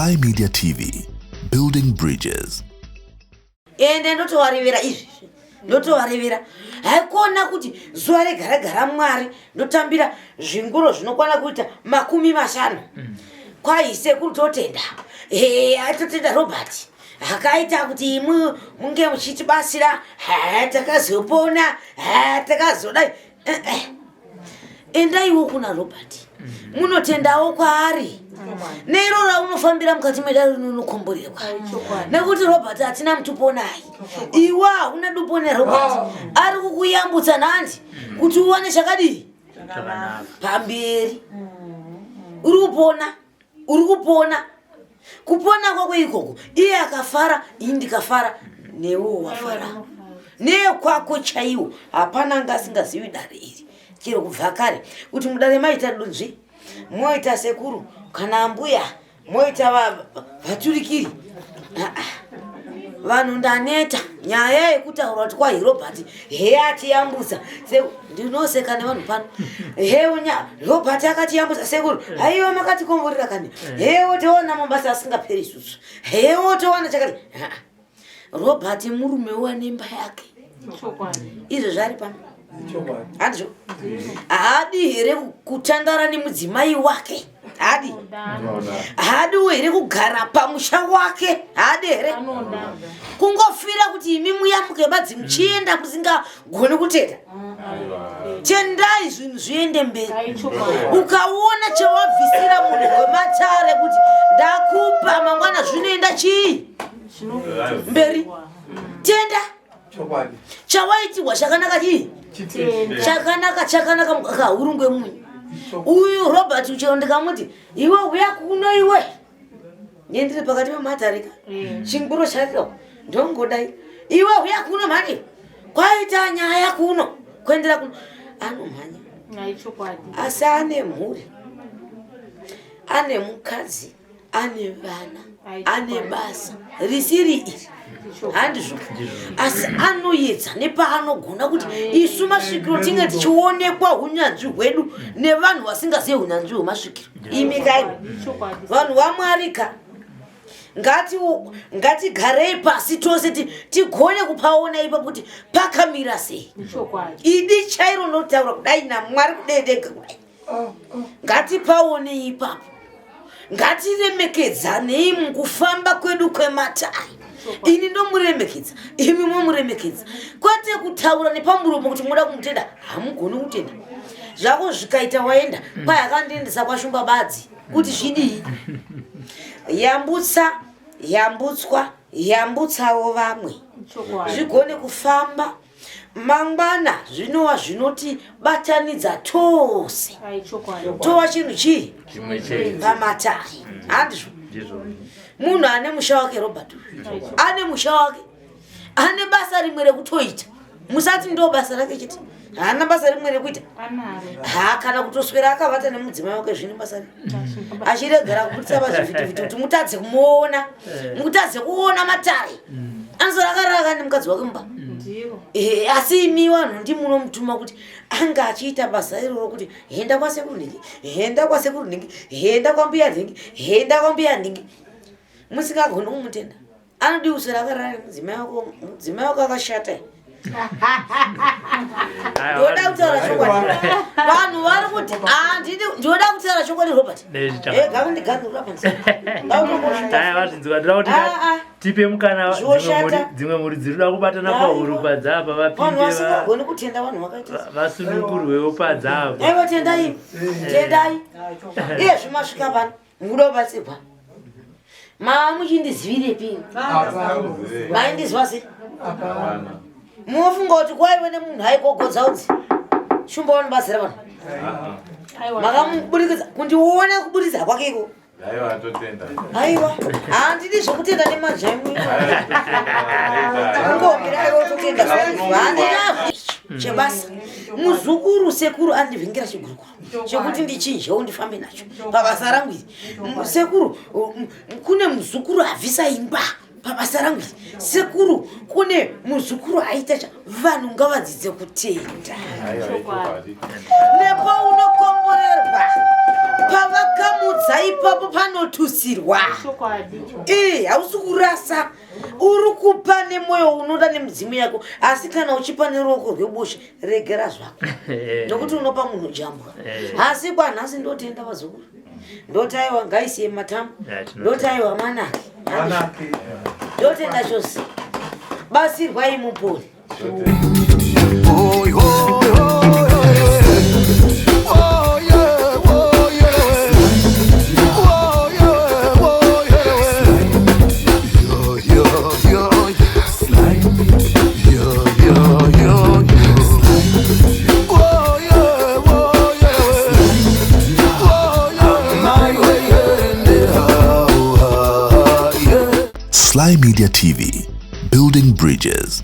Sly Media TV, building bridges. Ende ndotovarevera izvi, ndotovarevera haikona kuti zuva regara gara Mwari ndotambira zvinguro zvinokwana kuita 50. Kwai sekuru totenda, he atotenda Robert akaita kuti imwi munge muchitibatsira, ha takazopona, ha takazodai. Endaiwo kuna Robert, munotendawo kwaari neiro raunofambira mukati medare rinonokomborerwa, nekuti Robert hatina mutupo naye, iwe hauna dupo neRobert, ari kukuyambutsa nhandi kuti uwane chakadii pamberi. Uri kupona, uri kupona, kupona kwako ikoko, iye akafara, ini ndikafara, newewo wafara, nekwako chaiwo. Hapana anga asingazivi dare iri chero kubva kare kuti mudare maita dunzvi, moita sekuru kana ambuya, moita vaturikiri. Vanhu ndaneta nyaya yekutaura kuti kwahi Robert he atiyambutsa, ndinoseka nevanhu pano, heunya Robert akatiyambutsa, sekuru haiwa makatikomborera kani, hewo toona mabasa asingaperi isusu, hewo towana chakati. Robert murume wanemba yake, izvo zvari pano handizvo? Haadi here kutandara nemudzimai wake? Haadi? Haadiwo here kugara pamusha wake? Haadi here kungofira kuti imi muyamuke badzi muchienda musingagoni kutenda? Tendai zvinhu zviende mberi. Ukaona chawabvisira munhu wematare kuti ndakupa mangwana, zvinoenda chii mberi? Tenda chawaitirwa chakanaka, chii chakanaka, chakanaka kahurungwe munyu. Uyu Robert uchero ndikamuti iwe uya kuno, iwe ndiri pakati pematarika, chinguro chariro ndongodai, iwe uya kuno mhani, kwaita nyaya kuno, kuendera kuno, anomhanya. Asi ane mhuri, ane mukadzi, ane vana, ane basa risiri iri, handizvo? Asi anoedza nepaanogona kuti isu masvikiro tinge tichionekwa unyanzvi hwedu nevanhu vasingazivi unyanzvi hwemasvikiro. Imi kaimi vanhu vaMwarika, ngatigarei pasi tose tigone kupaona ipapo kuti pakamira sei. Idi chairo notaura kudai naMwari kudedega kudai, ngatipaonei ipapo, ngatiremekedzanei mukufamba kwedu kwematare. Ini ndomuremekedza, imi momuremekedza, kwete kutaura nepamuromo kuti muda kumutenda, hamugoni kutenda zvako. Zvikaita waenda kwai akandiendesa kwaShumba badzi kuti zvidii? Yambutsa, yambutswa, yambutsawo vamwe, zvigone kufamba mangwana. Zvinova zvinotibatanidza tose, tova chinhu chii pamatare, handizvo? Munhu ane musha wake, Robert ane musha wake, ane basa rimwe rekutoita. Musati ndo basa rake chete, haana basa rimwe rekuita. Ha, kana kutoswera akavata nemudzimai wake, zvine basa re achiregera kubudisa pazvivhitivhiti kuti mutadze kumuona, mutadze kuona matare. Anoswera akarara nemukadzi wake mumba. Asi imi vanhu ndimunomutuma kuti anga achiita basa iroro, kuti henda kwasekuru nhingi, henda kwasekuru nhingi, henda kwambuya nhingi, henda kwambuya nhingi, musingagoni kumutenda. Anodi kuswera akarara nemudzimai wako, mudzimai wako akashata. Ndoda kutaura chokwadi, vanhu vari kuti handidi. Ndoda kutaura chokwadi, Robert gakundiganurira panzi. Vazvinzwa, ndoda kuti tipe mukana dzimwe mhuri dziri kuda kubatana pahuro padzapa. Vanhu vapinde vasingagoni kutenda, vanhu vakaita vasunungurwewo padzapa. Aiwa, tendai, tendai. Iye zvimasvika pano mukuda kubatsirwa, maa muchindizivirepi? Maindiziva sei? Munofunga kuti kwaive nemunhu aigogodza udzi Shumba vanobatsira vanhu makamuburikidza kundiona kuburitsa kwake iko? Aiwa, handidi zvokutenda nemanja imwe, ungomira totenda. Handina chebasa. Muzukuru sekuru andivhingira chigurukuru chekuti ndichinjewo ndifambe nacho pabasa rangu iri. Sekuru, kune muzukuru abvisa imba pabasa rangu iri. Sekuru, kune muzukuru aita cha. Vanhu ngavadzidze kutenda. Nepo unokomborerwa. Pavakamudza ipapo panotusirwa. Ee, hausi kurasa, uri kupa nemwoyo unoda nemidzimu yako. Asi kana uchipa neruoko rweboshe, regera zvako, nokuti unopa munhu jambwa. Asi kwanhasi ndotenda vazukuru, ndotaiwa ngaisiye matamu. Ndotaiwa manake, ndotenda chose. Basirwai muponi. Slymedia TV, building bridges.